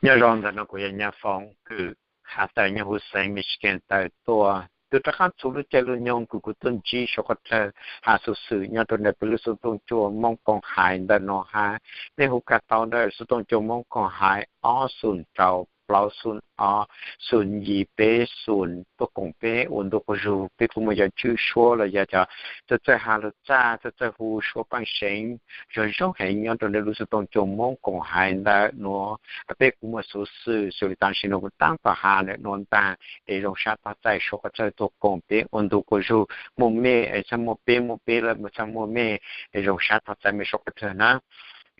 Nyob zoo, ntawm no kuv yog Nyaj Foom kws has tawm nyob huv xeev Michigan tawm tuaj. Tub rov qaab txug lub caij lub nyoog kws kuv tuaj ntsib suav qhov chaw has xuv xwm nyob rua ntawm peb lub xov tooj cua Moob Koom Haiv ntawm no hab. Nej hu kag tau ntawm xov tooj cua Moob Koom Haiv ob xoom rau plaub xoom ob xoom yim peb xoom tuaj koom peb ua ntu quas zug. Peb kuj muaj cov tswb suab los yog cov txawj txawj has lug txaj, txawj txawj hu suab paaj seev zoo zoo heev nyob rua ntawm lub xov tooj cua Moob Koom Haiv ntawm nuav. Peb kuj muaj xuv xwm, xws li tam sim no kuv taab tom has ntawm nuav ntaag, es zoo sab tog txais suav qhov chaw tuaj koom peb ua ntu quas zug. Muaj mej es txhaj muaj peb, muaj peb lawm mas txhaj muaj mej, es zoo sab tog txais mej suav qhov chaw na.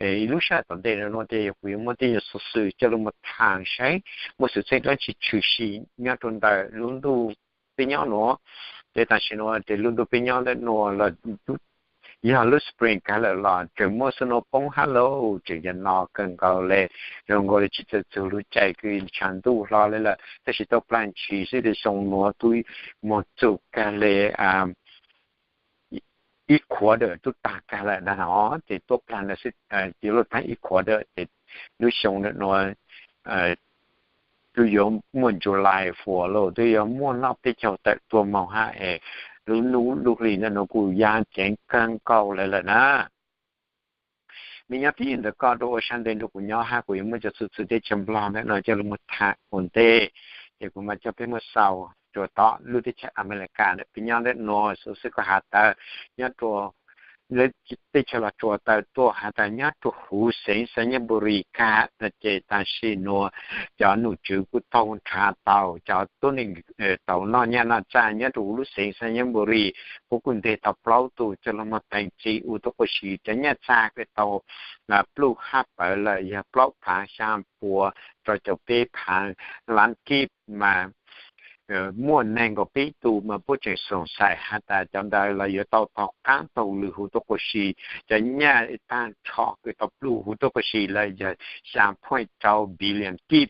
Ib lub sij hawm tom ntej no nuav tes kuv yuav muaj tej nyuag xuv xwm coj lug moog thaam saib muaj xwm txheej dlaab tsi tshwm sim nyob rua ntawm lub ntuj peb nyob nuav. Ces tam sim nuav ces lub ntuj peb nyob ntawm nuav los yog lub spring kag lawm los tseem muaj snow poob hab lauj, tseem yog no kawg nkaus le, zoo nkaus le tsis txawm txug lub caij kws tshav ntuj hlo le lawm, tab sis tuaj plag ntshis xwb tes xyoo nuav tub moog txug kag le ib quarter tub taag kag lawm ntag no, ces tuaj plag ntawd xwb, yuav luag taag ib quarter ces lub xyoo ntawm nuav tub yuav muaj July Fourth lauj, tub yuav muaj noj peb caug tawm tuaj moog hab es lub nub lub hli ntawm nuav kuj ya ceev kawg nkaus le lawm na. Mej nyob tib ntawm koj rua ua saab ntev nrug kuv nyob hab kuv yuav muab cov xuv xwm teb chaws Nplog ntawm no coj lug moog thaam ua ntej, ces kuv mam coj peb muab xaus rua tom lub teb chaws Amelikas ntawm peb nyob ntawm nuav. Xuv xwm kuv has tawm nyob rua teb chaws Los Tsuas tawm tuaj has tas nyob rua huv xeev Xais Nyab Npus Ris kag no ces tam sim nuav cov nom tswv kuj taug nrhav tau cov tuab neeg tau noj nyaj noj txag nyob rua huv lub xeev Xais Nyab Npus Ris. Puab kuj nteg tau plaub tug coj lug moog peem txi ua tuab quas si cov nyaj txag kws tau pluj hab pawv lawm yog plaub phaav xyaa puas rau caum peb phaav lab kib mas muaj neeg nkaum peb tug mas puab tseem xoom xais has tas cov ntawd los yuav tau taug qaab taug lw huv tuab quas si. Cov nyaj taag nrho kws tau pluj huv tuab quas si lawm yog xyaa point rau billion kib,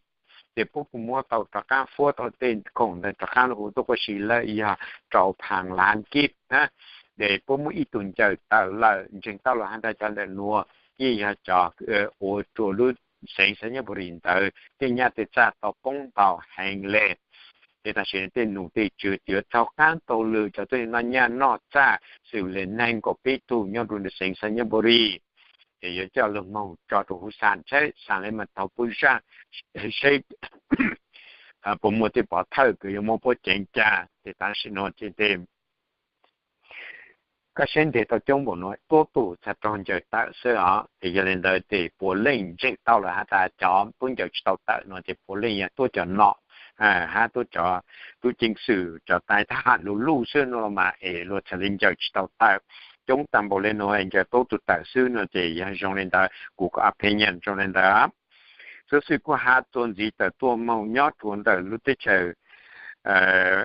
ces puab kuj muab tau rov qaab, fuab tau tej khoom ntawd rov qaab lug huv tuab quas si lawm yog rau phaav lab kib na. Ces puab muaj ib tug ncaws tawm lawm ntseeg tau lug has tas cov ntawm nuav yeej yog cov ua rua lub xeev Xais Nyab Npus Ris ntawd tej nyaj tej txag tau poob ntau heev le. Ces tam sim tej nom tej tswv yuav taug qaab taug lw cov tuab neeg noj nyaj noj txag xws le neeg nkaum peb tug nyob rua xeev Xais Nyab Npus Ris, ces yuav coj lug moog tso rua huv Xais, Xais le mas taug puab zaaj seb puas muaj tej pov thawj kws yuav muab puab ceev ca. Ces tam sim nuav ces tej kab seb nteg tau coob npaum nuav, tuab tug txhaj raug ncaws tawm xwb os. Ces yog le ntawd ces puav leej ntseeg tau lawm has tas cov tub ncaws tsis tau tawm nuav ces puav leej yog tuab cov nom hab tuab cov tub ceev xwm cov tais thab ham luj luj xwb nuav los mas es luag txhaj le ncaws tsis tau tawm. Coob taag npaum le nuav es ncaws tuab tug tawm xwb no ces yog zoo le ntawd, kuv ko opinion zoo le ntawd. Xuv xwm kuv has txuas ntxiv tawm tuaj moog nyob rua ntawm lub teb chaws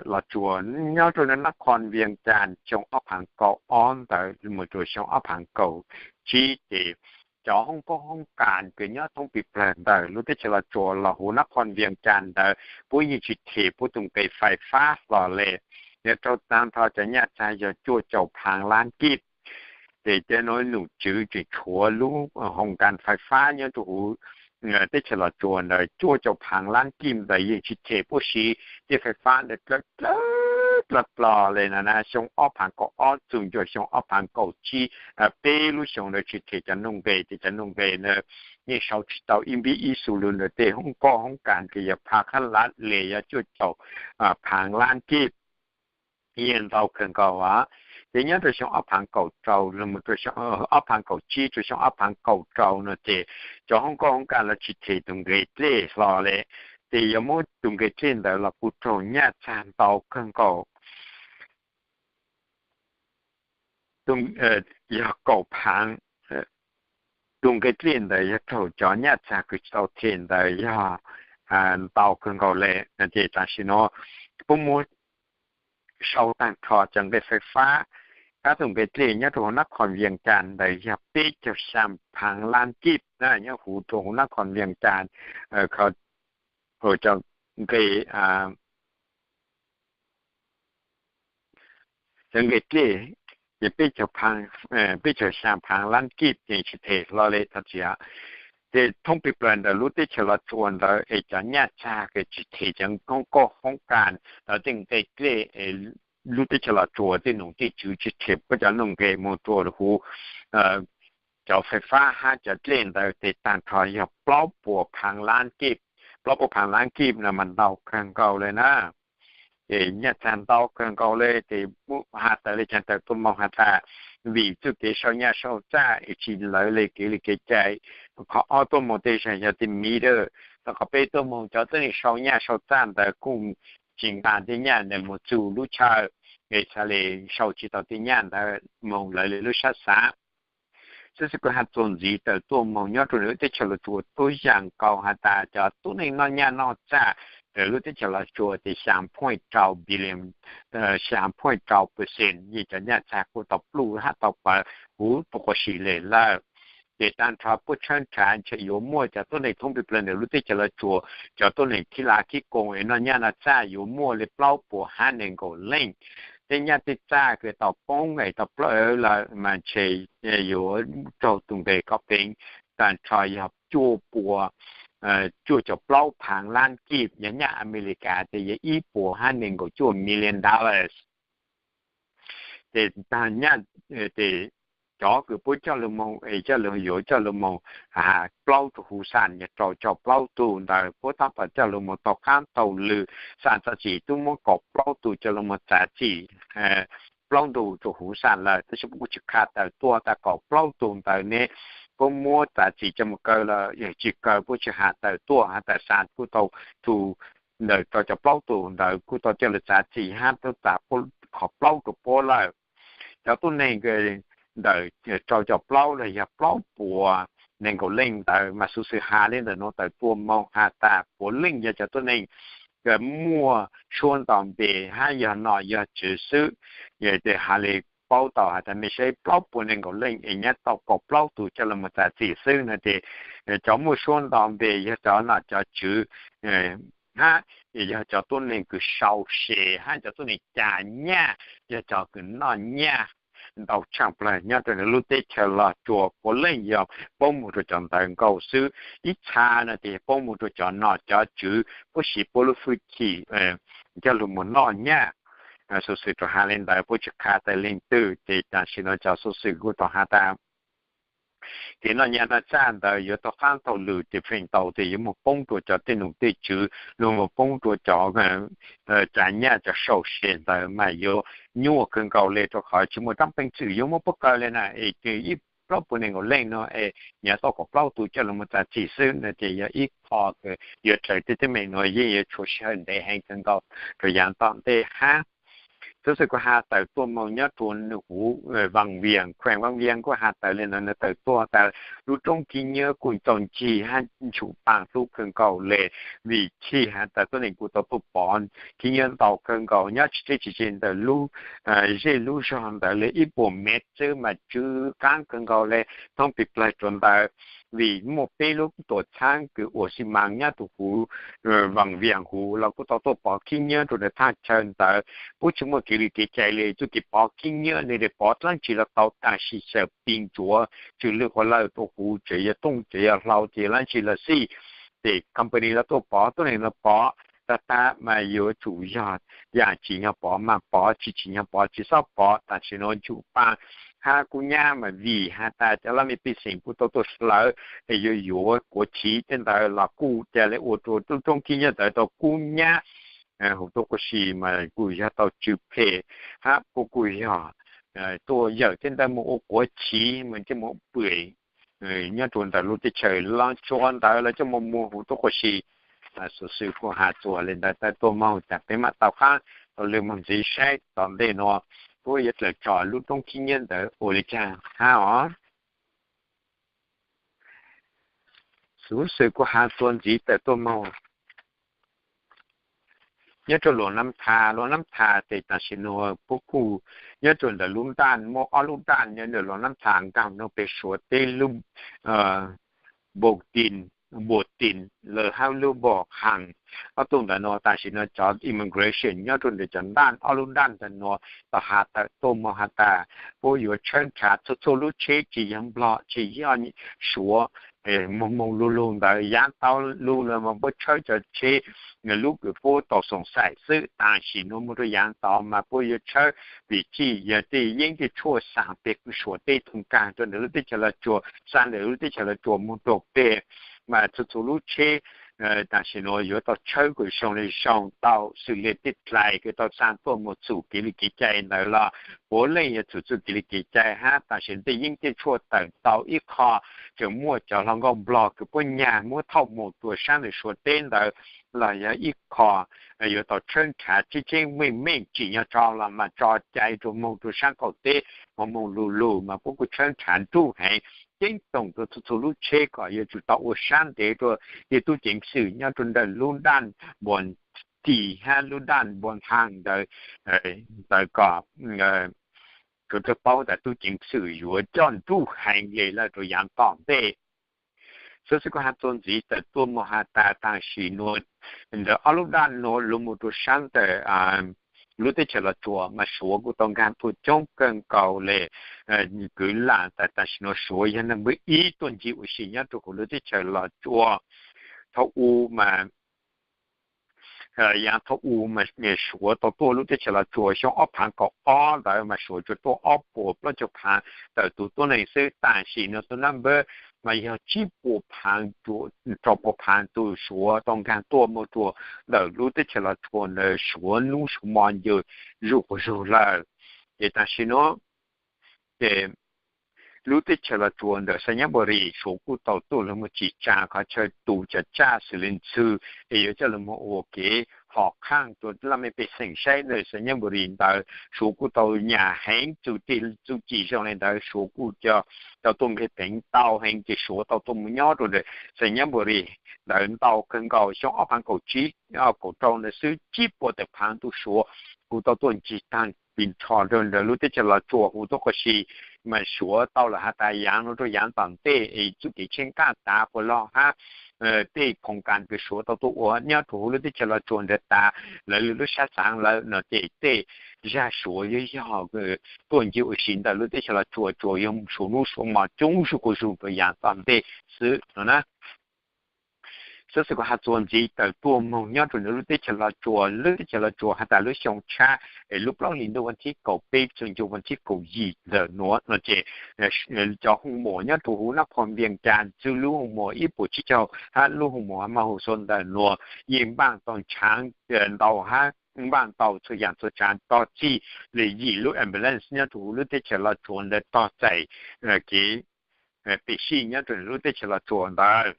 Los Tsuas, nyob rua nab khon Vias Cas xyoo ob phaav kaum ob ntawd mus rua xyoo ob phaav kaum tsib ces cov hoob koob hoob kas kws nyob thoob pis plawg ntawm lub teb chaws Los Tsuas los huv nab khon Vias Cas ntawd puab yeej tsis them puab tug nqe fais fab hlo le. Yog raug taag nrho cov nyaj txag yog cuaj caum phaav lab kib. Ces cov nom tswv tseem tshuav lub hoo kas fais fab nyob rua huv teb chaws Los Tsuas ntawd cuaj caum phaav lab kib ntawd yeej tsis them puab siv tej fais fab ntawd dlawb dlawb dlawb dlawb le no na. Xyoo ob phaav kaum ob txug ntua xyoo ob phaav kaum tsib, peb lub xyoo ntawd tsis them cov nuj nqes, ces cov nuj nqes ntawd yeej sau tsis tau ib npib ib xu lug ntawm tej hoob koob hoob kas kws yog phaav qhab lab le yog cuaj caum phaav lab kib. Yeej ntau kawg nkaus os. Ces nyob rua xyoo ob phaav kaum rau, ob phaav kaum tsib rua xyoo ob phaav kaum rau no ces cov hoob koob hoob kas los tsis them tug nqe dlej hlo le. Ces yog muab tug nqe dlej ntawd los kuj raug nyaj txag ntau kawg nkaus. Yog kaum phaav, tug nqe dlej ntawd yog raug cov nyaj txag kws tsis tau them ntawd yog ntau kawg nkaus le. Ces tam sim no puab muab sau taag nrho cov nqe fais fab, kab tug nqe dlej nyob rua huv nab khon Vias Cas ntawd yog peb caug xyaa phaav lab kib na, nyob huv rua huv nab khon Vias Cas, cov nqe cov nqe dlej ces peb caug, peb caug xyaa phaav lab kib ces tsis them hlo le thov txim. Ces thoob plig plaws ntawm lub teb chaws Los Tsuas ntawd es cov nyaj txag tsis them cov khoob koj khoob kas los tej nqe dlej, lub teb chaws Los Tsuas tej nom tej tswv tsis them puab cov nuj nqes moog rua huv cov fais fab hab cov dlej ntawd tes taag nrho yog plaub puas phaav lab kib. Plaub puas phaav lab kib no mas ntau kawg nkaus le na. Ces nyaj txag ntau kawg nkaus le ces has tawm le caag tawm tuaj moog has tas vim txuj kev sau nyaj sau txaj es tsis lawv le kev li kev cai. Qhov ob tuaj moog tej zag yog tej meter, rua qhov peb tuaj moog cov tuab neeg sau nyaj sau txaj ntawd kuj tsis nqaa tej nyaj ntawd moog txug lub chaw, es xaav le sau tsis tau tej nyaj ntawd moog lawv le lub sab xaav. Xib xwm kuj has txuas ntxiv tawm tuaj moog nyob rua lub teb chaws Los Tsuas tuab yaam nkaus has tas cov tuab neeg noj nyaj noj txaj rua lub teb chaws Los Tsuas tes xyaa point rau billion, xyaa point rau percent yeej cov nyaj txag kuj tau pluj hab tau pawv huv tuaj quas si le lawm. Ces taag nrho puab tshawb nrhav ntshe yuav muaj cov tuab neeg thoob plig plaws ntawm lub teb chaws Los Tsuas, cov tuab neeg khib laj khib koom es noj nyaj noj txaj yuav muaj le plaub puas hab nees nkaum leej. Tej nyaj tej txaj kws tau poob es tau plawv lawm mas ntshe yuav raug tus nqe kov peev taag nrho yog cuaj puas, cuaj caum plaub phaav lab kib, yog nyaj Amelikas tes yog ib puas hab nees nkaum cuaj million dollars. Ces taag nyaj, tes cov kws puab coj lug moog es coj lug yuav coj lug moog plaub rua huv xam yog rau caum plaub tug ntawd puab tab tom coj lug moog taug qaab taug lw, xam txav txim tub muab kaum plaub tug coj lug moog txav txim plaub ntug rua huv xam lawm tab sis puab kuj tsis qha tawm tuaj tas kaum plaub tug ntawd ne puab muab txav txim coj moog kaw los yog tsis kaw puab tsis has tawm tuaj has tas xam kuj tau tug ntawm rau caum plaub tug ntawd kuj tau coj lug txav txim hab tub txav qhov plaub rua puab lawm. Cov tuab neeg ntawm rau caum plaub los yog plaub puas nees nkaum leej ntawd mas xuv xwm has le ntawm nuav tawm tuaj moog has tas puav leej yog cov tuab neeg kws muaj suab nto npe hab yog nom yog tswv xwb. Tes has le paub tau has tas mej saib plaub puas nees nkaum leej es nyab tau kaum plaub tug coj lug moog txav txim xwb no tes cov muaj suab nto npe yog cov nom cov tswv hab yog cov tuab neeg kws sau se hab cov tuab neeg ca nyaj, yog cov kws noj nyaj ntau tshaaj plawg nyob rua lub teb chaws Los Tsuas puav leej yog poob moog rua cov ntawd nkaus xwb. Ib txha no tes poob moog rua cov nom cov tswv puab siv puab lub fwj chim coj lug moog noj nyaj. Xuv xwm rua has le ntawd puab tsis qha tas leej twg tes tam sim no cov xuv xwm kuj tau has tas kev noj nyaj noj txaj ntawd yuav taug qaab taug lw tes feem ntau tes yuav moog poob rua cov tej nom tej tswv, lug moog poob rua cov ca nyaj cov sau se ntawd mas yuav nyuaj kawg nkaus le rua qhov tsis muaj rab peev xwm yuav muab puab kaw le na es ib plaub puas nees nkaum leej no es nyab tau kaum plaub tug coj lug moog txav txim xwb no ces yog ib qho kws yuav raws tej teeb meem nuav yeej yuav tshuav sij hawm ntev heev kawg nkaus rua yaav tom ntej hab. Xuv xwm kuj has tawm tuaj moog nyob rua nwg huv Vaj Viam, khueem Vaj Viam kuj has tawm le ntawd, nwg tawm tuaj tas lub roob khib nyiab kuj txaus ncig hab ntshum paaj hlub kawg nkaus le, vim chij has tas tuab neeg kuj tau tuaj pov khib nyiab ntau kawg nkaus nyob tsis deb tsis ze ntawm lub zej lub zog ntawd le ib puas mev xwb mas tsw qaab kawg nkaus le thoob plig plawg rua ntawd. Vim muaj peb lub tuam txhaab kws ua xi mas nyob rua huv Vaj Viam huv los kuj tau tuaj pov khib nyiab rua ntawm thaj chaw ntawd. Puab tsis muaj kev li kev cai le txuj kev pov khib nyiab le pov dlaab tsi los tau tab sis xyaw pig ntsuav tsw lwj quas lawj rua huv tseem yog tooj tseem yog hlau ces dlaab tsi los xij. Ces company los tuaj pov, tuab neeg los pov, tag tag mas yuav tsum yog yaam tsim nyog pov mas pov, tsis tsim nyog pov tsis xob pov. Tam sim nuav ntshum paaj hab kub nyab mas vim has tas cov laj mej pej xeem kuj tau tuaj hlawv es yuav yuav kuav chiv tej ntawd los kuj ca le ua rua lub roob khib nyiab ntawd tau kub nyab huv tuab quas si mas kuj yog tau tsw phem hab kuj kuj yog tuaj yawm tej ntawd moog ua quav chiv mas coj moog pwm nyob rua ntawm lub teb chaws Los Tsuas ntawd lawv coj moog muag huv tuab quas si. Xuv xwm kuj has txuas le ntawd tawm tuaj moog tas peb maam tau qaab tau lwm moog ntxiv saib tom ntej nuav puab yuav dlaws tso lub roob khib nyiab ntawd ua le caag hab os. Xuv xwm kuj has txuas ntxiv tawm tuaj moog nyob rua Luam Nab Tha, Luam Nab Tha tes tam sim nuav puab kuj nyob rua ntawm lub ntaj, muaj ob lub ntaj nyob ntawm Luam Nab Tha nkaag nuav peb Suav teb lub Npua Tin, Npua Tin lawm hab lub Npua Haas. Ob tug ntawd nuav tam sim nuav cov immigration nyob rua ntawm cov ntaj, ob lub ntaj ntawd nuav tau has tawm tuaj moog has tas puab yuav tshawb nrhav txhua txhua lub tsheb tsis yog Nplog tsis yog Suav moog moog lug lug ntawd, yaav tau lug lawm mas puab tshawb cov tsheb, lub kws puab tau xoom xaim xwb. Tam sim nuav moog rua yaav tod mas puab yuav tshawb vim tsi, yog tej yeeb tej tshuaj xaa peg Suav teb toog kaag rua ntawm lub teb chaws Los Tsuas, xaa ntawm lub teb chaws Los Tsuas moog rua peg, mas txhua txhua lub tsheb tam sim nuav yuav tau tshawb kuas zoo le zoo tau xws le tej dlais kws tau xaa tuaj moog txug kev li kev cai ntawd los puav leej yuav txug txuj kev li kev cai hab. Tam sim tej yeeb tej tshuaj tawm tau ib qho, tseem muaj cov hluas nkauj Nplog kws puab nyag muab thauj moog rua saab ntawm Suav teb ntawd los yog ib qho yuav tau tshawb nrhav tseeb tseeb meej meej. Tsim nyog tso los mas tso cai rua moog rua saab qaum teb, moog moog lug lug mas puab kuj tshawb nrhav nruj heev, ceeb toom rua txhua txhua lub tsheb kom yuav tsum tau ua sab ntev rua tej tub ceev xwm nyob rua ntawm lub daj Npuas Tis hab lub daj Npuas Haas ntawd, ntawd kom tsuav paub tas tub ceev xwm yuav coj nruj heev le lawm rua yaav tom ntej. Xov xwm kuv has txuas ntxiv tawm tuaj moog has tas tam sim nuav ntawm ob lub daj nuav lug moog rua saab ntawm lub teb chaws Los Tsuas mas Suav kuj tau nkaag tuaj coob kawg nkaus le. Kwv lam tas tam sim nuav Suav yog neeg npawb ib tuaj ncig ua si nyob rua huv lub teb chaws Los Tsuas. Thaum u mas yaav thaum u mas Suav tau tuaj lub teb chaws Los Tsuas xyoo ob phaav kaum ob ntawd mas Suav tsuas tuaj ob puas plaub caug phaav tawm tug tuab neeg xwb. Tam sim nuav tus naj npawb mas yog tsib puas phaav, rau puas phaav tug Suav tau nkaag tuaj moog rua ntawm lub teb chaws Los Tsuas ntawd, Suav nub Suav mo ncaws zuj quas zug lawm. Ces tam sim nuav ces lub teb chaws Los Tsuas ntawm Xais Nyab Npus Ris Suav kuj tau tuaj lug moog tsim tsaa qhov chaw tu cov tsaj xws le ntxhw es yuav coj lug moog ua kev hom qhaaj rua laj mej pej xeem saib ntawm Xais Nyab Npus Ris ntawd. Suav kuj tau nyam heev txuj ci zoo le ntawd, Suav kuj tau tuaj nqeg peev ntau heev ces Suav tau tuaj moog nyob rua ntawm Xais Nyab Npus Ris ntawd ntau kawg nkaus. Xyoo ob phaav kaum tsib kaum rau ntawd xwb tsib puas tawm phaav tug Suav kuj tau tuaj ncig taag pis nrho rua ntawm lub teb chaws Los Tsuas huv tuab qub si. Mas Suav tau lawm has tas yaav nuav rua yaav tom ntej es txuj kev tsheej nqaj tav puas log hab tej khoom kas kws Suav tau tuaj ua nyob rua huv lub teb chaws Los Tsuas ntawd tas, lawv lub sab xaav lawm no ces tej zag Suav yuav yog tuaj ncig ua si ntawm lub teb chaws Los Tsuas, Suav yuav Suav nub Suav mo coob zuj quas zug rua yaav tom ntej xwb no na. Xov xwm kuv has txuas ntxiv tawm tuaj moog nyob rua ntawm lub teb chaws Los Tsuas, lub teb chaws Los Tsuas has tas lub xyoo tshab es lub plaub hlis ntuj vas thib kaum peb txug ncu vas thib kaum yim ntawm nuav no ces cov hoos mom nyob rua huv nab qhos Vias Cas, txug lub hoos mom ib puas tsib caug hab lub hoos mom Maj Hus Xos ntawm nuav yeej npaaj tau ntshaav ntau hab npaaj tau txhua yaam txhua tsaav tog txij li yim lub ambulance nyob rua huv lub teb chaws Los Tsuas ntawd tog txais kev pes sij nyob rua lub teb chaws Los Tsuas ntawd.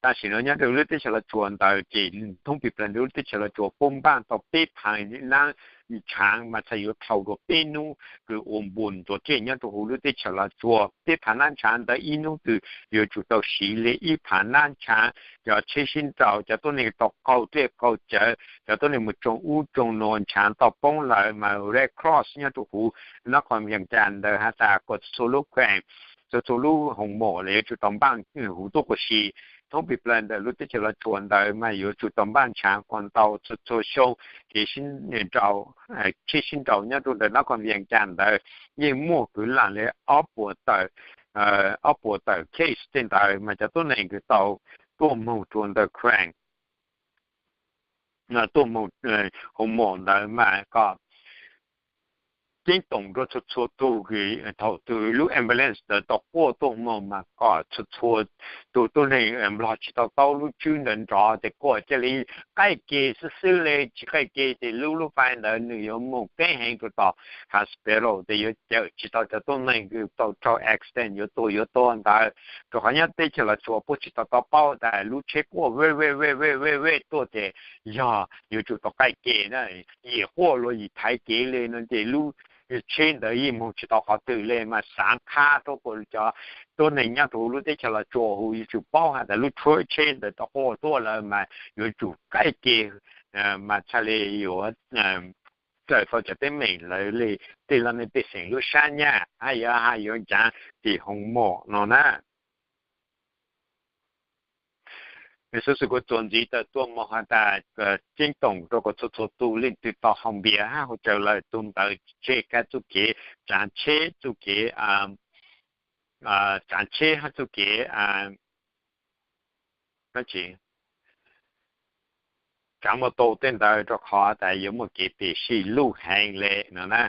Tam sim nuav nyob rua lub teb chaws Los Tsuas ntawd ces thoob pes plawg ntawm lub teb chaws Los Tsuas puab npaaj tau peb phaav nab ntshaav mas txhaj yuav dhau rua peb nub kws ua npus ntuas dlej nyob rua huv lub teb chaws Los Tsuas. Peb phaav nab ntshaav ntawd ib nub twg yuav tsum tau siv li ib phaav nab ntshaav. Cov tsheb sib nraus, cov tuab neeg tau qaug dlej qaug cawv, cov tuab neeg moog tsoo ub tsoo nuav ntshaav tau poob lawm mas Red Cross nyob rua huv nab qhos Vias Cas ntawd has tas kuas txhua txhua lub kheem, txhua txhua lub hoos mom los yuav tsum tau npaaj huv tuab quas si. Thoob pes plawg ntawm lub teb chaws Los Tsuas ntawd mas yuav tsum tau npaaj ntshaav kuas ntau txhua txhua xyoo. Kev sib nraus, tsheb sib nraus nyob rua ntawm nab qhos Vias Cas ntawd yeej muaj kwv lam li ob puas tawm, ob puas tawm case tej ntawd mas cov tuab neeg kws tau tuaj moog rua ntawm kheem, tuaj moog hoos mom ntawd mas kom ceeb toom rua txhua txhua tug, thaum twg lub ambulance ntawd tau quaj tuaj moog mas kom txhua txhua tug tuab neeg nplog tsi tau taub lub tswb ntawd nrov ces quaj ca le qaij ke xwb xwb le, tsi qaij ke ces lub lub fai ntawd nwg yuav moog keeb heev rua tom hospital tes yuav cawm tsi tau cov tuab neeg kws tau raug accident yuav tuag yuav tuag ntawd. Rua qhov nyob teb chaws Los Tsuas puab tsi tau tau paub tas lub tsheb quaj vej vej vej vej vej tuaj tes yog yuav tsum tau qaij ke na, yim quaj luag yim thaiv kev le no ces lub tsheb ntawd yeej moog tsi tau qhov twg le mas xaav qha rua kuas cov tuab neeg nyob rua huv lub teb chaws Los Tsuas huv yuav tsum paub has tas lub tsheb ntawd tau quaj tuaj lawm mas yuav tsum qaij ke mas txhaj le yuav raws tau cov teeb meem lawv le tej laj mej pej xeem lub sab nyaj hab yuav hab yuav ncav tim hoos mom no na. Xov xwm kuv txuas ntxiv tawm tuaj moog has tas ceeb toom rua kuas txhua txhua tug leej twg tau haus npias hab haus tsawv lawm tug ntawd tseg kag txuj kev tsaav tsheb txuj kev tsav tsheb hab txuj kev, tsav mos tau tej ntawd rau qhov tas yuav muaj kev pem sij luj heev le no na.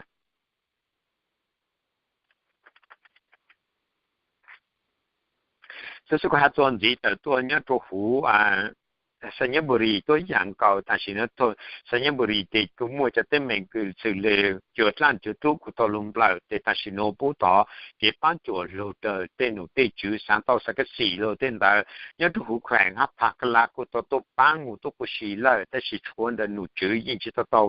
Xov xwm kuv has txuas ntxiv tawm tuaj nyob rua huv Xayaburi tuab yaam nkaus. Tam sim nuav Xayaburi tes kuj muaj cov teeb meem kws xws le cua dlaaj cua dub kuj tau lug nplawm tes tam sim nuav pub tod kev paab cuam lug raws tej num tej tswv xaav tau xav kab xim lug tej ntawd. Nyob rua huv kheem hab Pha Ka La kuj tau tuaj paab mus tuab quas si lawm, tab sis tshuav ntawm num tswv yeej tsi tau tau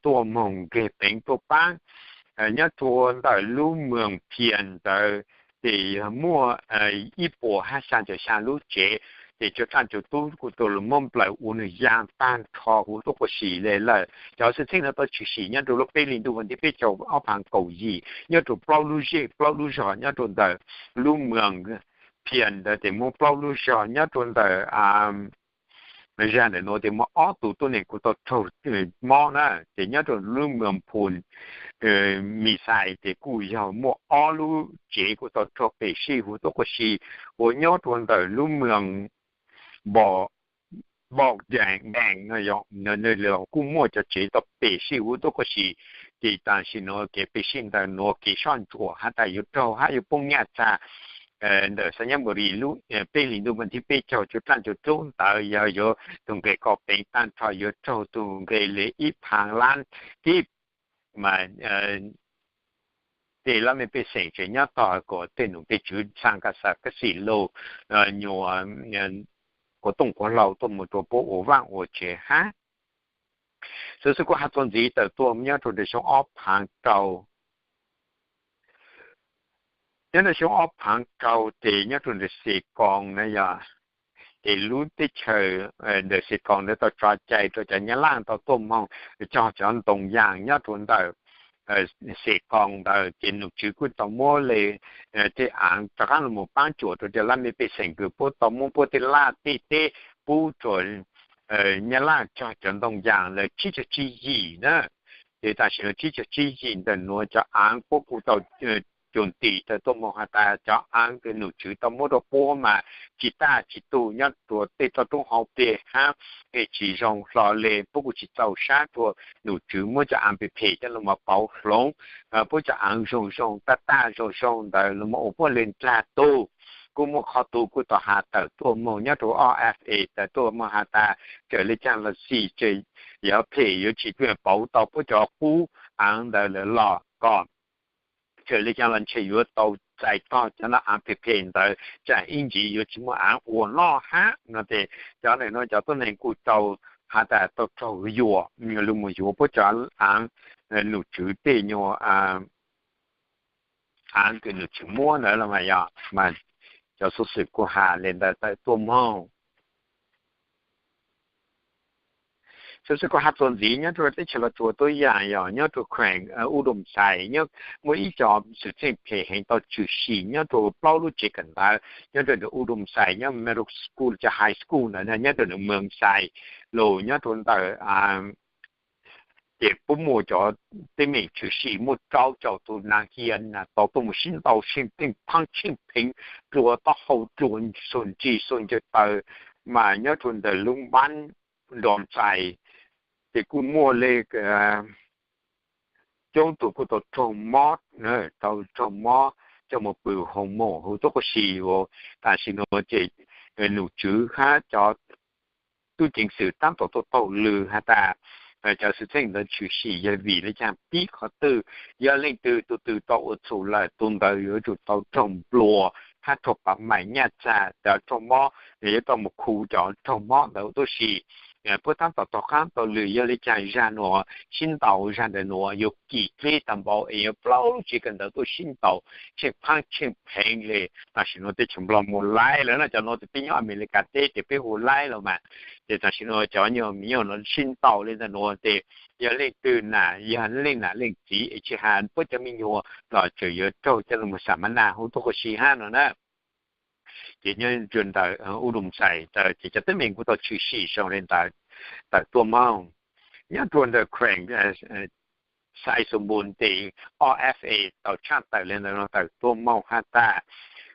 tuaj moog nkag peev tuaj paab. Nyob rua ntawm lub moos Phias ntawd tes yog muaj ib puas hab xyaa caum xyaa lub tsev, ces cua dlaaj cua dub kuj tau lug muab nplawm ua nwg yaa taag nrho huv tuab quas si le lawm. Cov xwm txheej no tau tshwm sim nyob rua lub peb hli ntuj vas thib peb caug ob phav kaum yim nyob rua plaub lub zej plaub lub zog nyob rua ntawm lub moos Phias ntawd tes muaj plaub lub zog nyob rua ntawm zag ntawm nuav tes muaj ob tug tuab neeg kuj tau raug mob na. Ces nyob rua lub moos Phum Mis Xais tes kuj yog muaj ob lub tsev kuj tau raug pem sij huv tuab quas si uas nyob rua ntawm lub moos Npau Dees no kuj muaj cov tsev tau pem sij huv tuab quas si. Ces tam sim nuav kev pem sij ntawm nuav kev soj ntsuam has tas yuav raug hab yuav poob nyaj txag ntawm Xayaburi lub peb hlis ntuj vas thib peb caug cua dlaaj cua dub ntawd yog yuav tug nqe kaum peev taag nrho yuav raug tug nqe le ib phav lab kib. Mas tej lab mej pej xeem tseem nyob tog kuas tej num tej tswv xaa ka xav kab xim lug nyuas quas tooj quas hlau tuaj mus rua puab ua vaaj ua tsev hab. Xov xwm kuj has txuas ntxiv tawm tuaj nyob rua nram xyoo ob phav rau nyob rua xyoo ob phav rau tes nyob rua ntawm Xes Koos na yog, ces lub teb chaws ntawm Xes Koos ntawd tau tso cai rua cov Nyab Laj tau tuaj moog cog cov ntoo yaam nyob rua ntawm Xes Koos ntawd. Ces num tswv kuj tau muab le tej aav rov qaab lug moog paab cuam rua cov lab mej pej xeem kws puab tau muab puab tej laj tej teb pub rua Nyab Laj cog cov ntoo yaam lawm tsib caug tsib yim na. Ces tam sim nuav tsib caug tsib yim ntawm nuav cov aav puab kuj tau cuam tim tawm tuaj moog has tas cov aav kws num tswv tau muab rua puab mas tsi taj tsi tug nyob rua tej toj roob hauv peg hab peg tsi zoo hlo le. Puab kuj tsi txaus sab rua num tswv muab cov aav phem phem coj lug mas pauv hloov, puab cov aav zoo zoo taj taj zoo zoo ntawd lug mas ua puab le dlaag tug. Kuj muaj qhov tug kuj tau has tawm tuaj moog nyob rua O F A tawm tuaj moog has tas txawm le caag los xij tseem yuav phem yuav tsi pauv tau puab cov qub aav ntawd lawm los kom txawm le caag los ntshe yuav tau txais tog cov no aav phem phem ntawd tsam ib ntsis yuav tsi muaj aav ua noj hab no. Ces cov ntawm nuav cov tuab neeg kuj tau has tas tau raug yuam lug moog yuav puab cov aav, num tswv tej nyuas aav kws num tswv muab ntawd los mas yog mas cov xuv xwm kuj has le ntawd tawm tuaj moog. Xuv xwm kuj has txuas ntxiv nyob rua teb chaws Los Tsuas tuab yaam yog nyob rua kheem U Doom Xais nyob muaj ib co xwm txheej phem heev tau tshwm sim nyob rua plaub lub tsev kawm ntawv nyob rua ntawm U Doom Xais nyob middle school cov high school ntawd nyob rua ntawm Moos Xais lug nyob rua ntawm ces puab muaj cov teeb meem tshwm sim muaj rau caum tug nas hias nas tau tuaj mus sib ntaus tsheej pheej phaab tsheej pheev dlua taub hau dlua xuas ntsig xuas ncaws taw mas nyob rua ntawm lub npab Nrom Xais ces kuj muaj le coob tug kuj tau raug mob, tau raug mob coj mus pw hoo moos huv tuab quas si uas tam sim nuav ces num tswv hab cov tub ceev xwm taab tom tuaj taug lw has tas cov xwm txheej ntawd tshwm sim yog vim le caag pib qhov twg, yog leej twg tug twg tau ua txhum lawm tug ntawd yuav tsum tau raug nplua hab raug pav maim nyaj txag cov raug mob, yuav tau mus khu cov raug mob ntawd huv tuab si. Puab taab tom taug qaab taug lw yog le caag zag nuav sib ntaus zag ntawm nuav yuav kim dleb tag npaum es yuav plaub lub tsev kawm ntawv tuaj sib ntaus tsheej phaab tsheej pheev le. Tam sim nuav teb chaws Nplog mus laib lawm na, cov nuav tes peb nyob Amelikas teb ces peb hu laib los mas. Ces tam sim nuav cov nyuag me nyuam nuav sib ntaus le ntawm nuav tes yog leej twg nam yog leej nam leej txiv es tsi has puab cov me nyuam los tseem yuav raug coj lug mus xam ma nas huv tuab quas si hab no na. Ces nyob rua ntawm U Doom Xais ces cov teeb meem kuj tau tshwm sim zoo le ntawd tawm tuaj moog nyob rua ntawm kheem Xais Xus Npus tes ob F A tau tshaj tawm li ntawm no tawm tuaj moog has tas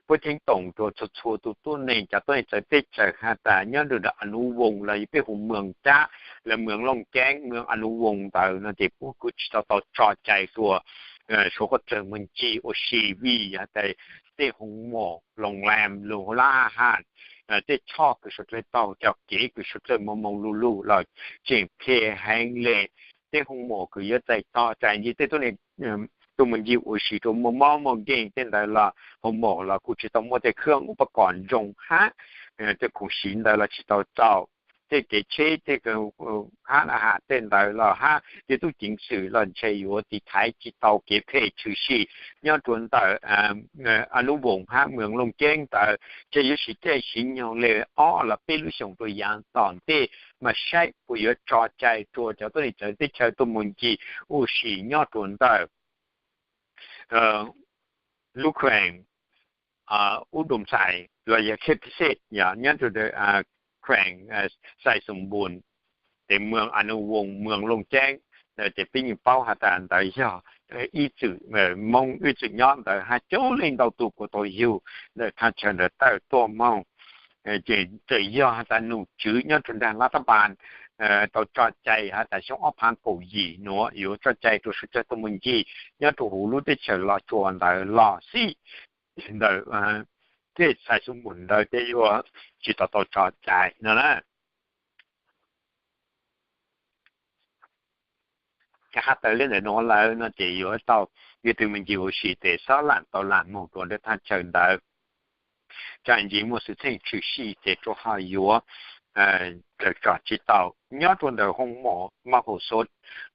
puab ceeb toom rua txhua txhua tus tuab neeg, cov tuab neeg txawv teb chaws has tas nyob rua ntawm Anus Voos los yog peb hu Moos Cab, los Moos Looj Ceeb, Moos Anus Voos ntawd no ces puab kuj tsi tau tau tso cai rua suav quaj txawg moog ncig ua si vim has tas tej hoo mom loo lam lug lab has, tej choj kws suav dlawg taug, cov kev kws suav dlawg moog moog lug lug los tseem phem heev le. Tej hoo mom kws yuav txais tog txais ncig tej tuab neeg tug moog ncig ua si rua muaj mob muaj nkeeg tej ntawd los hoo mom los kuj tsi tau muaj tej khab upakoos zoo hab tej khoom siv ntawd los tsi tau txaus. Tej kev tsheb tej hab has tej ntawd los hab tej tub ceev xwm los ntshe yuav tiv thaiv tsi tau kev phem tshwm sim nyob rua ntawm Anus Voos hab Moos Looj Ceeb ntawd. Ntshe yuav siv caij siv nyoog le ob los peb lub xyoos rua yaav tom ntej mas saib puas yuav tso cai rua cov tuab neeg txawv teb chaws tuaj moog ncig ua si nyob rua ntawm lub kheem Ub Doo Xais los yog Khej Pis Xej, nyob rua kheem Xais Xus Npus, ces Moos Anus Voos, Moos Looj Ceeb, ces peb yeej paub has tas ntawd yog ib txwm Moob ib txwm nyob ntawd hab coob leej ntau tug kuj tau yug ntawm thaj chaw ntawd tawm tuaj moog. Ces txawm yog has tas num tswv nyob rua nraag lab thab npas tau tso cai has tas xyoo ob phaav kaum yim nuav yuav tso cai rua suav dlawg tuaj moog ncig nyob rua huv lub teb chaws Los Tsuas ntawd los xij, ntawm tej Xais Xus Npus ntawd ces yuav tsi tau tau tso cai no na. Has tawm le ntawm nuav lawm no ces yuav tau, yog tug moog ncig ua si ces xob lam tau lam moog rua ntawm thaj chaw ntawd. Tsaam ntsis muaj xwm txheej tshwm sim ces rua ho yuav tawm tso tsi tau. Nyob rua ntawm hoo mom Mauj Hoo Xov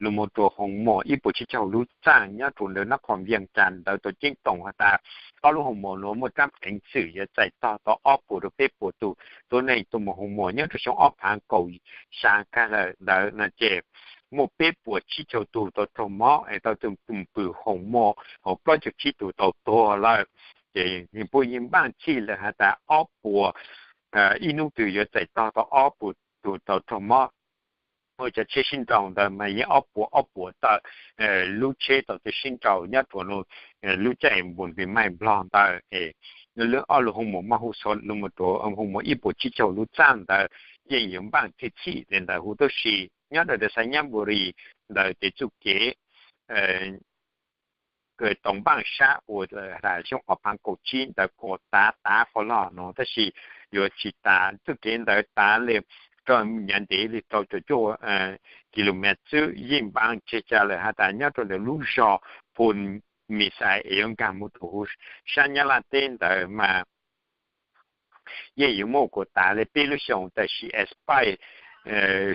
lug moog rua hoo mom ib puas tsib caug lub txaaj nyob rua ntawm nab qhoo Vias Cas ntawd tau ceeb toom has tas ob lub hoo mom nuav muaj tsaab peev xwm yuav txais tog tau ob puas rua peb puas tug tuab neeg tuaj moog hoo mom nyob rua xyoo ob phaav kaum xya kag lawm ntawd no ces muaj peb puas tsib caug tug tau raug mob es tau tug pw hoo mom hauv plaub caug tsib tug tau tuag lawm. Ces puab yeej npaaj txhij lawm has tas ob puas, ib nub twg yuav txais tog tau ob puas tug tau raug mob. Ua cov tsheb sib nraus ntawd mas yeej ob puas ob puas tawm, lub tsheb tau tug sib nraus nyob rua lub caij npus npis maij Nplog ntawd. Ob lub hoo mom Mauj Hoo Xov lug moog rua hoo mom ib puas tsib caug lub txaaj ntawd yeej yuav npaaj txhij txhij le ntawd huv. Tab sis nyob rua ntawm Xais Nyab Npus Lis ntawd ces txuj kev tau npaaj sab ua tas xyoo ob phaav kaum tsib ntawd kuj tav tav quas log nuav tab sis yuav tsi tav txuj kev ntawd tav le rua nyav ntev le rau caum cuaj kilomev xwb. Yeej npaaj tseg ca lawm has tas nyob rua ntawm lub zog Phu Mis Xais es yuav nkaag moog rua huv sab Nyab Laj teb ntawd mas yeej yuav muaj kuas tav le peb lub xyoos, tab sis expire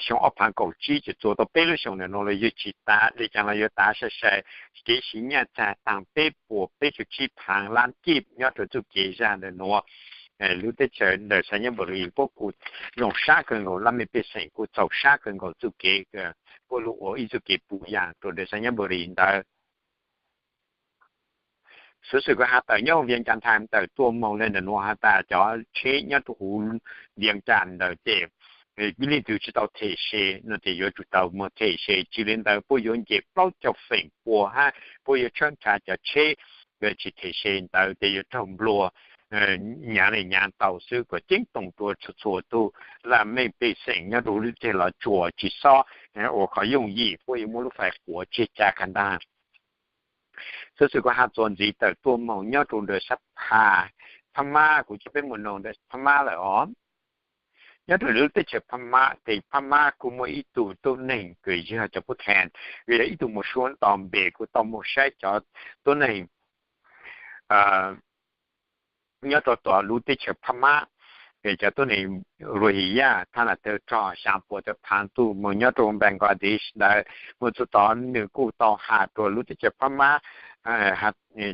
xyoo ob phaav kaum tsib ces txuas tau peb lub xyoos ntawm nuav los yuav tsi tav le caag los yuav tav sai sai. Kev siv nyaj txag taag peb puas peb caug tsib phaav lab kij nyob rua txuj kev zag ntawm nuav. Lub teb chaws ntawm Xais Nyab Npus Lis puab kuj zoo sab kawg nkaus, laj mej pej xeem kuj txaus sab kawg nkaus txuj kev, puab lug ua ib txuj kev puv yaam rua ntawm Xais Nyab Npus Lis ntawd. Xuv xwm kuv has tawm nyob Vias Cas ntawm tawm tuaj moog le ntawm nuav has tas cov tsheb nyob rua huv Vias Cas ntawd ces leej twg tsi tau them se no ces yuav tsum tau moog them se. Tsi le ntawd puab yuav nce plaub caug feem pua hab puab yuav tshawb nrhav cov tsheb tsi them se ntawd ces yuav raug nplua nyav le nyav tau xwb. Kuas ceeb toom rua txhua txhua tug laj mej pej xeem nyob rua lub teb chaws Los Tsuas tsi xob ua qhov yooj yim, puab yuav muab lub fais quav tseg ca kag ntag. Xuv xwm kuv has txuas ntxiv tawm tuaj moog nyob rua ntawm sab Phab Mab, kuv coj peb moog noog ntawm Phab Mab lawm os. Nyob rua lub teb chaws Phab Mab, teb Phab Mab kuj muaj ib tug tuab neeg kws yog cov pub then, kws yog ib tug muas suav nto npe kuj tau moog saib cov tuab neeg nyob rua tom lub teb chaws Phab Mab. Cov tuab neeg Rohingya thaj nam tawg rog xyaa puas tawm phaav tug moog nyob rua Bangladesh ntawd, moog txug tod nwg kuj tau has rua lub teb chaws Phab Mab,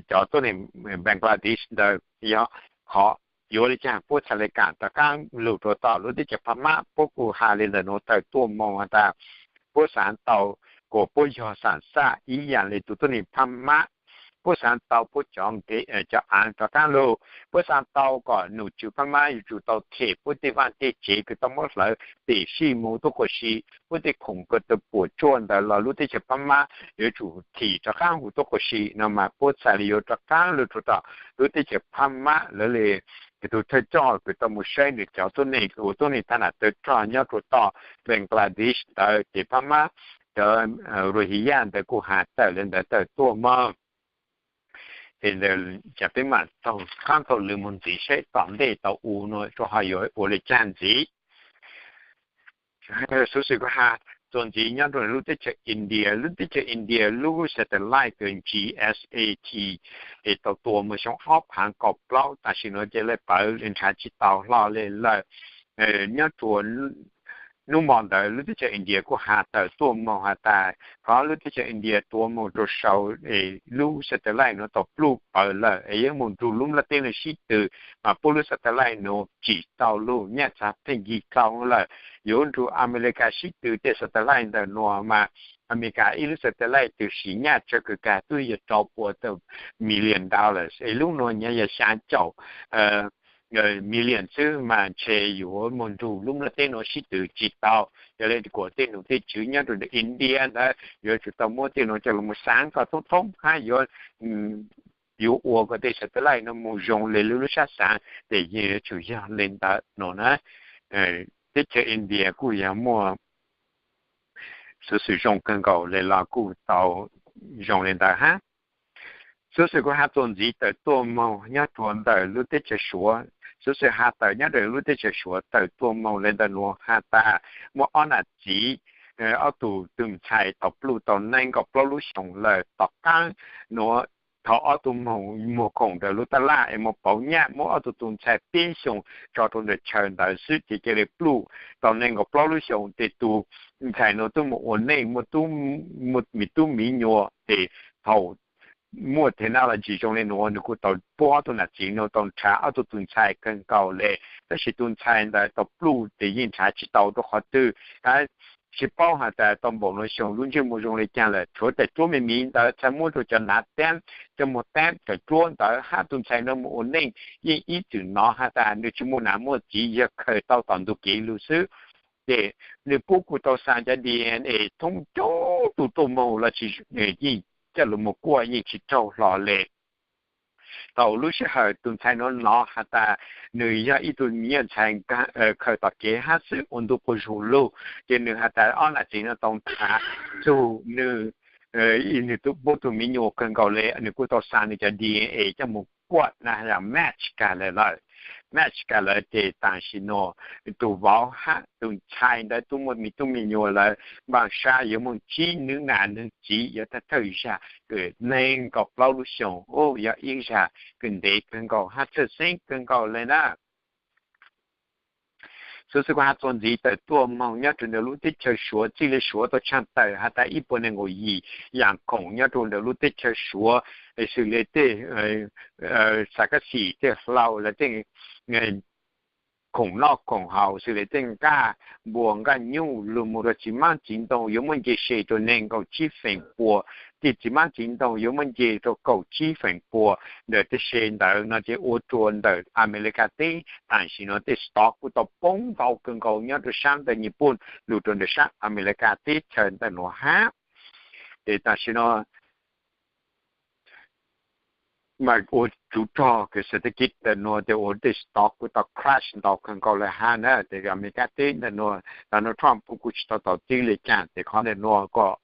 cov tuab neeg Bangladesh ntawd yog qhov yuav le caag puab txhad le kaam rov qaab lug rua tom lub teb chaws Phab Mab. Puab kuj has le ntawm nuav tawm tuaj moog has tas puab xaav tau kuas puab yog xam xaj ib yaam le tug tuab neeg Phab Mab, puab xaav tau puab cov, cov aav rov qaab lug, puab xaav tau kom nom tswv Phab Mab yuav tsum tau them puab tej vaaj tej tsev kws tau muab hlawv, tem sij moog tuab qua si, puab tej khoom kws tau puam tsuaj ntawd los lub teb chaws Phab Mab yuav tsum thim rov qaab huv tuab qua si no mas puab txhaj le yuav rov qaab lug rua tom lub teb chaws Phab Mab lawv le tug thawj coj kws tau moog saib nwg cov tuab neeg ua tuab neeg tha nam tawg rog nyob rua tom Bangladesh ntawd ces Phab Mab cov Rohingya ntawd kuj has tawm le ntawd tawm tuaj moog. Ces ntawd peb maam taug qaab taug lw moog ntxiv saib tom ntej tau u no rua ho yuav ua le caag ntxiv. Xuv xwm kuv has txuas ntxiv nyob rua lub teb chaws India, lub teb chaws India lub satellite kws GSAT es tau tua moog xyoo ob phaav kaum plaub, tam sim nuav ces lawv pawv nrhav tsi tau hlo le lawm. Nyob rua nub mo ntawd lub teb chaws India kuj has tawm tuaj moog has tas qhov lub teb chaws India tua moog rua sau es lub satellite nuav tau pluj pawv lawm es yuav moog nrug lub nplaj teb nuav sib tw, mas puab lub satellite nuav tsim tau lug nyaj txag pheej yig dlhau lawm, yuav nrug Amelikas sib tw tej satellite ntawm nuav mas Amelikas ib lub satellite tws sim nyaj tsawg kawg kag tub yog rau pua million dollars es lub nuav nyaj yog xyaa caum million xwb mas ntshe yuav moog nrug lub nplaj teb nuav sib tw tsi tau. Yog le kuas tej nom tej tswv nyob rua India ntawd yuav tsum tau muab tej nuav coj lug moog xaav kom thoob thoob hab yuav yuav ua kom tej satellite nuav moog zoo le lub lub sab xaav, ces yeej yuav tsum yog le ntawd no na. Teb chaws India kuj yog muaj xuv xwm zoo kawg nkaus le los kuj tau zoo le ntawd hab. Xuv xwm kuv has txuas ntxiv tawm tuaj moog nyob rua ntawm lub teb chaws Suav, xuv xwm has tawm nyob rua lub teb chaws Suav tawm tuaj moog le ntawm nuav has tas muaj ob nam txiv, ob tug tug ntxhais tau pluj tau neeg nkaum plaub lub xyoos lawm tom qaab nuav. Thaum ob tug moog muag khoom ntawm lub taj laj es moog pauv nyaj muab ob tug tug ntxhais peb xyoos tso rua ntawm chaw ntawd xwb ces ca le pluj tau neeg nkaum plaub lub xyoos ces tug ntxhais nuav tub moog ua neej muaj miv tub miv nyuas ces thaum muaj technology zoo le nuav nwg kuj tau puab ob tug nam txiv nuav tau nrhav ob tug tug ntxhais kawg nkaus le, tab sis tug ntxhais ntawd tau pluj ces yeej nrhav tsi tau rua qhov twg, hab tsi paub has tas tau npaum nuav xyoo lub ntsej muag zoo le caag lawm, tshuav daim duab me miv ntawd txhaj muab rua cov nav taab, cov muag taab cov duab ntawd hab tug ntxhais nuav moog ua neej yeej ib txwm nov has tas nwg tsi muaj nam muaj txiv yog khaws tau tom ntug kev lug xwb. Ces nwg puab kuj tau xaa cov DNA thoob coob tug tuaj moog los tsi, yeej coj lug moog kuaj yeej tsi raug hlo le. Thaum lub sij hawm tug ntxhais nuav nov has tas nwg yog ib tug me nyuam ntxhais khaws tom kev hab xwb ua ntu quas zug lug, ces nwg has tas ob nam txiv nuav tau nrhav txug nwg, nwg puab tug miv nyuas kawg nkaus le, nwg kuj tau xaa nwg cov DNA coj moog kuaj na has tas match kag lawm lawm. Match kag lawm ces tam sim nuav tug vauv hab tug ntxhais ntawd tub muaj miv tub miv nyuas lawm, npaaj sab yuav moog ntsib nwg nam nwg txiv yuav thawj thawj zag kws neeg nkaum plaub lub xyoos, yog ib zag kws ntev kawg nkaus hab txhawj xeeb kawg nkaus le na. Xuv xwm kuv has txuas ntxiv tawm tuaj moog nyob rua ntawm lub teb chaws Suav, txij le Suav tau tshaaj tawm has tas ib puas neeg nkaum yim yaam khoom nyob rua ntawm lub teb chaws Suav, xws le tej xav kab xim tej hlau lawv tej khoom noj khoom haus xws le tej nqaj npua nqaj nyuj lug moog rua txiv maab txiv ntoo yuav muaj nce se rua neeg nkaum tsib feem pua, tej txiv maab txiv ntoo yuav muaj nce rua kaum tsib feem pua. Ntawm tej se ntawd no ces ua rua ntawm Amelikas teb tam sim nuav tej stock kuj tau poob ntau kawg nkaus nyob rua sab ntawm Nyij Pooj lug rua ntawm sab Amelikas teb chaws ntawm nuav hab. Ces tam sim no mas ua tsov rog kws xav teb kib ntawm nuav ces ua tej stock kuj tau crash ntau kawg nkaus le hab na. Ces Amelikas teb ntawm nuav, Donald Trump kuj tsi tau tau txib le caag ces qhov ntawm nuav kom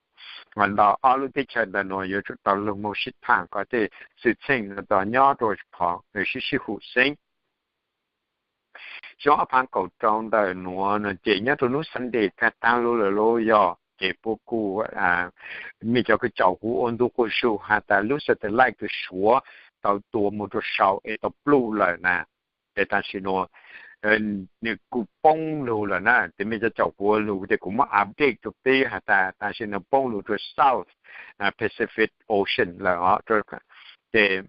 ntawm ob lub teb chaws ntawm nuav yuav tsum tau lug moog sib thaam kom tej xwm txheej nuav tau nyob rua qhov sib sib hum xeeb. Xyoo ob phaav kaum rau ntawm nuav no ces nyob rua nub Sunday taag taag lug lawm lauj, yog ces puab kuj mej cov kws caum huv ua ntu quas zug has tas lub satellite kws Suav tau tua moog rua sau es tau pluj lawm na. Ces tam sim nuav nwg kuj poob lug lawm na. Ces mej cov caum huv lug ces kuv muab update rua peb has tas tam sim nuav poob lug rua South Pacific Ocean lawm os. Ces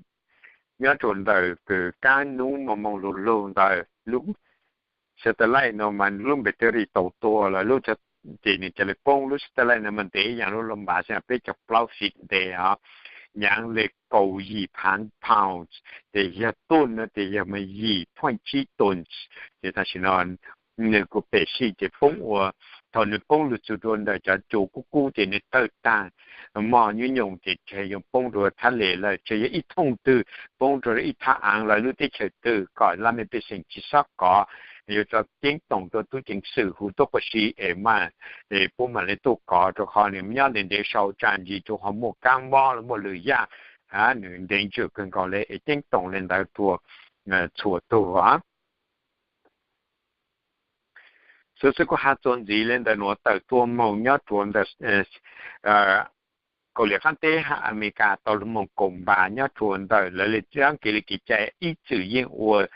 nyob rua ntawm kws kaab nub moog moog lug lug ntawd lub satellite no mas lub battery tau tua lawm, ces nwg ca le poob. Lub satellite no mas ntev yaam lub lub npav xwb peb caug plaub feet ntev os. nyaav le kaum yim phaav pounds, ces yog ton no ces yog mas yim point tsib tons. Ces tam sim no nws kuj pem sij ces poob ua, thaum nws poob lug txug rua ntawm cov cua kub kub ces nws tawg taag, mog nyuaj nyoos ces tseem yuav poob rua thab le lawm, tseem yog ib thooj twg poob rua ib thab aav lawv lub teb chaws twg kom laj mej pej xeem tsi xob kov, yuav tso ceeb toom rua tub ceev xwm hu tuab qua si es mas, es puab mam le tuaj kov, rua qhov nws nyob ntev ntev sau tsaam ntsis rua qhov muaj kaab mob los muaj lwm yaam, nws ntev ntsws kawg nkaus le es ceeb toom le ntawd rua txhua tug. Xuv xwb kuj has txuas ntxiv le ntawm nuav tawm tuaj moog nyob rua ntawm Kaus Lim Qaab Teb hab Amelikas tau lug moog koom npas nyob rua ntawm lawv le tsaab kev li kev cai ib txwm yeej ua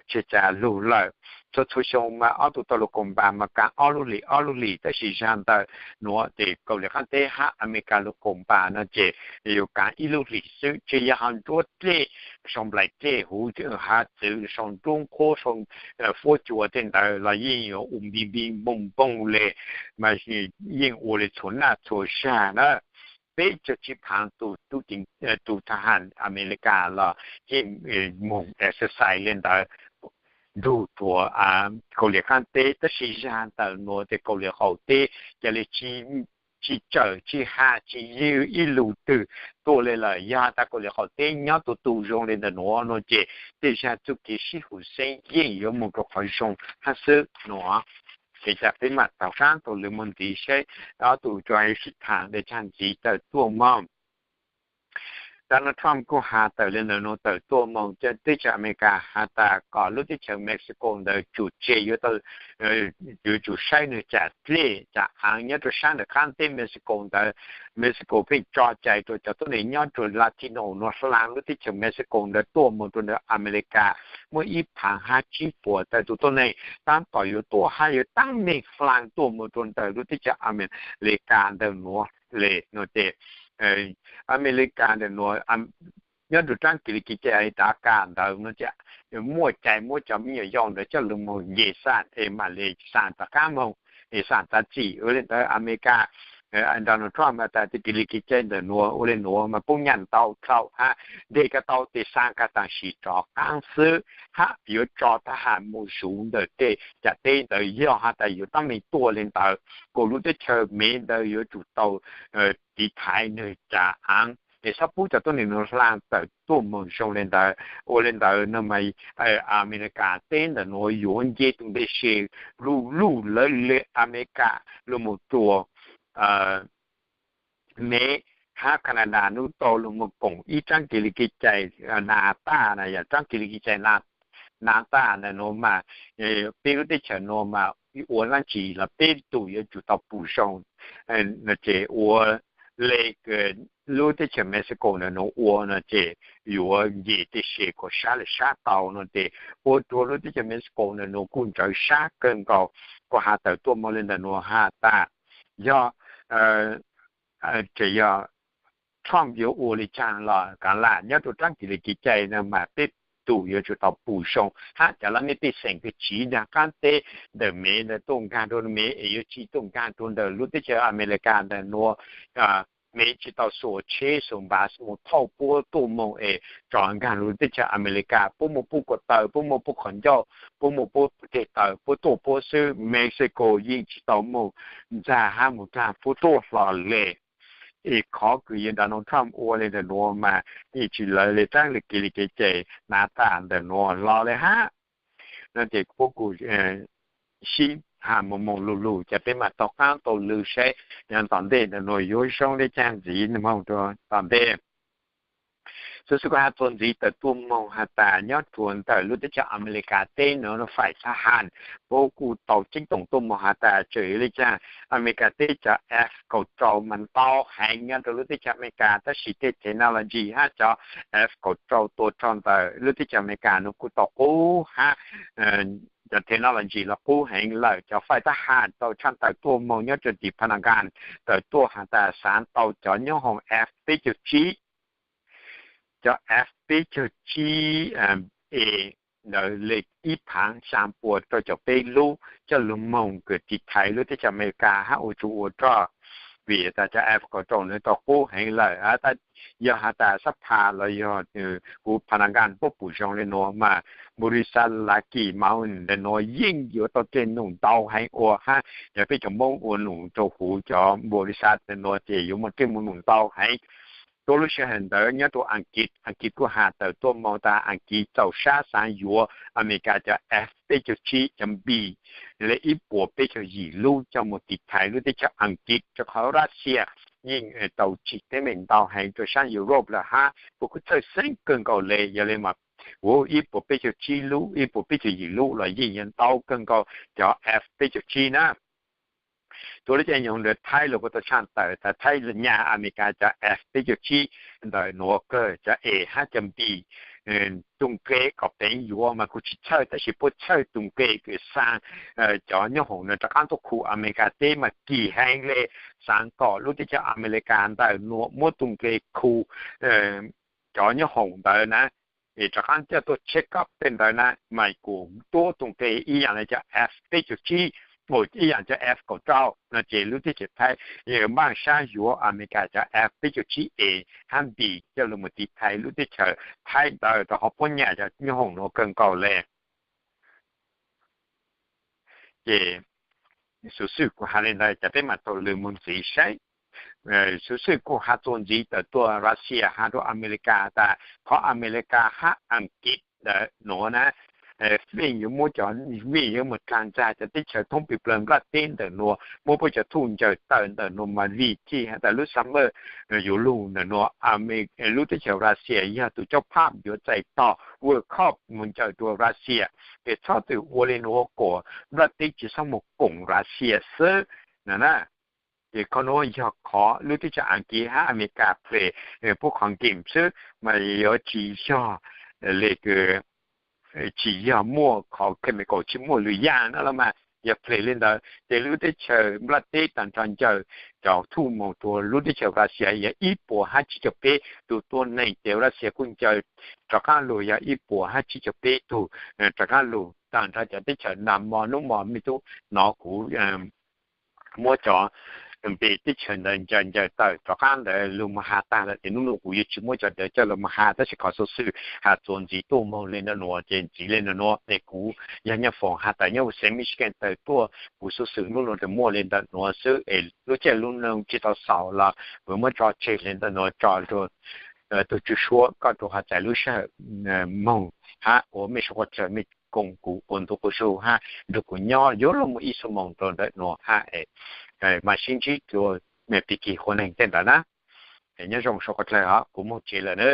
tseg tsa lug lawm. Txhua txhua xyoo mas ob tug tau lug koom npas mas kaav ob lub hlis ob lub hlis, tab sis zag ntawm nuav ces Kaus Lim Qaab Teb hab Amelikas lug koom npas no ces yuav kaav ib lub hlis xwb, tsi yog ho nruab dlej, sau nplaim dlej huv, hav txwv, sau nruab nqhuab, sau fuab cua tej ntawd los yeej yuav ua npi npi npoog npoog le, mas yeej ua le txhua naj txhua zag na. Peb caug tsib phaav tus tub ceev, tus thab ham Amelikas los yeej moog exercise le ntawd nrug rua Kaus Lim Qaab Teb, tab sis zag ntawm nuav ces Kaus Lim Qaum Teb ca le tsi tsawm tsi has tsi ywg ib lus twg tuaj le lawm. Yog has tas Kaus Lim Qaum Teb nyob tu tu zoo le ntawm nuav no ces tej zag txuj kev sib hum xeeb yeej yuav moog rua qhov zoo hab xwb nuav. Ces ca peb mam taug saab taug lwm moog ntxiv saib ob tug tso sib thaam le caag ntxiv tawm tuaj moog. Donald Trump kuj has tawm le ntawm nuav tawm tuaj moog teb chaws Amelikas has tas kom lub teb chaws Mexico ntawd tsum tseg yuav tau, yuav tsum saib nwg tsam dlej tsam aav nyob rua saab ntawm qaab teb Mexico ntawd. Mexico pheej tso cai rua cov tuab neeg nyob rua Latino nuav hlaang lub teb chaws Mexico ntawd tuaj moog rua ntawm Amelikas. Muaj ib phaav hab tsib puas tawm tus tuab neeg taab tom yuav tuaj hab yuav taab meeg hlaang tuaj moog rua ntawm lub teb chaws Amelikas ntawm nuav le no ces Amelikas ntawm nuav nyob rua tsaab kev li kev cai Daca ntawd no ces muaj cai muab cov me nyuam yaus ntawd coj lug moog nce xaj es mam le xaa rov qaab moog es xaa txav txim. Ua le ntawd Amelikas, Donald Trump has tas tej kev li kev cai ntawm nuav ua le nuav mas poob nyaj ntau dlhau hab ntes ko tau tes xaa ko taag sim rov qaab xwb hab yuav tso thab ham moog zuv ntawm tej cam teb ntawd. Yog has tas yuav taab meeg tuaj le ntawd kuas lub teb chaws Mev ntawd yuav tsum tau tiv thaiv nwg tsam aav es txhob pub cov tuab neeg nuav hlaang tawm tuaj moog zoo le ntawd. Ua le ntawd no mas Amelikas teb ntawm nuav yuav nce tus npe se luj luj lawv le Amelikas lug moog rua Mev hab Canada nub tau lug moog koom ib tsaab kev li kev cai NAFTA na, yog tsaab kev li kev cai NAFTA ntawm nuav mas peb lub teb chaws nuav mas ua dlaab tsi los peb tug yuav tsum tau pum zoo no ces ua le lub teb chaws Mexico ntawm nuav ua no ces yuav nce tej se kom sab le sab tau no ces ua rua lub teb chaws Mexico ntawm nuav kuj ntsawv sab kawg nkaus. Kuas has tawm tuaj moog le ntawm nuav has tas yog, tseem yog Trump yuav ua le caag los kav lam nyob rua tsaab kev li kev cai no mas peb tug yuav tsum tau pum zoo hab cov laj mej pej xeem kws tsiv nraag qaab teb ntawm Mev ntawd tuaj nkaag rua Mev es yuav tsi tuaj nkaag rua ntawm lub teb chaws Amelikas ntawm nuav. Mev tsi tau xuas tsheb xuas npav xuas moog thauj puab tuaj moog es tso nkaag lub teb chaws Amelikas. Puab muaj puab ko taw, puab muaj puab qhov ncauj, puab muaj puab teg taw, puab tuaj puab xwb. Mexico yeej tsi tau moog ntxag hab moog dlaag puab tuaj hlo le. Es qhov kws yog Donald Trump ua le ntawm nuav mas yeej tsi lawv le tsaab le kev li kev cai NAFTA ntawm nuav los le hab. No ces puab kuj sib has moog moog lug lug, ces peb mam taug qaab taug lw saib yav tom ntej ntawm nuav yuav zoo le caag ntxiv moog rua tom ntej. Xuv xwb kuv has txuas ntxiv tawm tuaj moog has tas nyob rua ntawm lub teb chaws Amelikas teb nuav faim thab ham puab kuj tau ceeb toom tuaj moog has tas tseem le caag Amelikas teb cov F kaum rau mas ntau heev nyob rua lub teb chaws Amelikas, tab sis tej technology hab cov F kaum rau tua rua ntawm lub teb chaws Amelikas nuav kuj tau qub hab cov technology los qub heev lawm. Cov faim thab ham tau tshaj tawm tuaj moog nyob rua tim Pentagon tawm tuaj has tas xaav tau cov nyoob hoom F peb caug tsib, cov F peb caug tsib A ntawd le ib phaav xyaa puas rau caum peb lub coj lug moog kws tiv thaiv lub teb chaws Amelikas hab ua tsu ua rog. vim tas cov F kaum rau nws tau qub heev lawm. Yog has tas xab pha los yog kuv pha na nkas puab pum zoo le nuav mas npau li xav lav kis mas ntawm nuav yeej yuav tau tej num ntau heev ua hab cov peb cov Moob ua num rau huv cov npau li xav le nuav ces yuav muaj tej num ntau heev. Tuab lub sij hawm ntawd nyob rau Askiv, Askiv kuj has tawm tuaj moog tas Askiv txaus sab xaav yuav Amelikas cov F peb caug tsib cov B le ib puas peb caug yim lub coj moog tiv thaiv lub teb chaws Askiv, rua qhov Russia yeej tau tsim teeb meem ntau heev rua saab Europe lawm hab puab kuj txhawj xeeb kawg nkaus le. Yog le mas ua ib puas peb caug tsib lub, ib puas peb caug yim lub los yeej yog ntau kawg nkaus cov F peb caug tsib na. Tuab lub caij nyoog ntawd Thaib los kuj tau tshaj tawm tas Thaib nyam Amelikas cov F peb caug tsib ntawm nuav kawg, cov A hab cov B. Tus nqe kom peev yuav mas kuv tsis txhawj, tab sis puab txhawj tus nqe kws xaa cov nyoob hoom no rov qaab tuaj khu Amelikas teb mas kim heev le. Xaav kom lub teb chaws Amelikas ntawm nuav muab tus nqe khu cov nyoob hoom ntawd na, es rov qaab coj tuaj check up tej ntawd na mas kuj tuab tus nqe ib yaam le cov F peb caug tsib, ib yaam cov F kaum rau no ces lub teb chaws Thaib npaaj sab yuav Amelikas cov F peb caug tsib A hab B coj lug mus tiv thaiv lub teb chaws Thaib ntawd rua qhov puab nyam cov nyoob hoom nuav kawg nkaus le. Ces xuv xwm kuv has le ntawd, cov peb mam taug lw moog ntxiv saib. Xuv xwm kuj has txuas ntxiv tawm tuaj Russia has rua Amelikas tas qhov Amelikas hab Askiv ntawm nuav na, vij yuav muab cov, vij yuav mus dlaag ntxag cov teb chaws thoob pes plawg nplaj teb ntawm nuav, muab puab cov thuj ncaws tawm ntawm nuav mas vij thiaj has tas lub summer yuav lug ntawm nuav. Lub teb chaws Russia yog tus coj phab yuav txais tog World Cup mus ncaws rua Russia, ces txhob txwm ua le nuav kom nplaj teb tsi xob mus koom Russia xwb no na. Ces qhov nuav yog qhov lub teb chaws Askiv hab Amelikas phem puab qhov game xwb, mas yuav tsi yog le kws tsi yog muaj qhov chemical, tsi muaj lwm yaam no los mas yog phem le ntawd. Ces lub teb chaws nplaj teb taag nrho ncaws cov thuj moog rua lub teb chaws Russia yog ib puas hab tsib caug peb tug tuab neeg, ces Russia kuj ncaws rov qaab lug yog ib puas hab tsib caug peb tug rov qaab lug taag nrho cov teb chaws nag mo nub mo mej tub nov kuv muab cov npe teb chaws ntawd ncaws ncaws tawm rov qaab ntawd lug mus has taag lawm, ces nub nua kuv yuav tsi muab cov ntawd coj lug mus has, tab sis qhov xuv xwm has txuas ntxiv tuaj moog le ntawm nuav ces ntxiv le ntawm nuav. Es kuv yog Nyaj Foom has tas nyob huv xeev Michigan tawm tuaj, kuv xuv xwm nub nua tsuas muaj le ntawm nuav xwb, es lub caij lub nyoog tsi tau xaus los kuv muab tso tseg le ntawm nuav tso rua tug tswj suab koj rua has txais lub sij hawm moog hab ua mej suav qhuab dlawg mej koom kuv ua ntu quas zug hab nrug kuv nyob yuav luag moog ib xuab moos rua ntawm nuav hab, mas sib ntsib dlua pig kig qhua neeg tej ntawd na. Nyob zoo suav qhuab dlawg os, kuv moog tsev lawm na.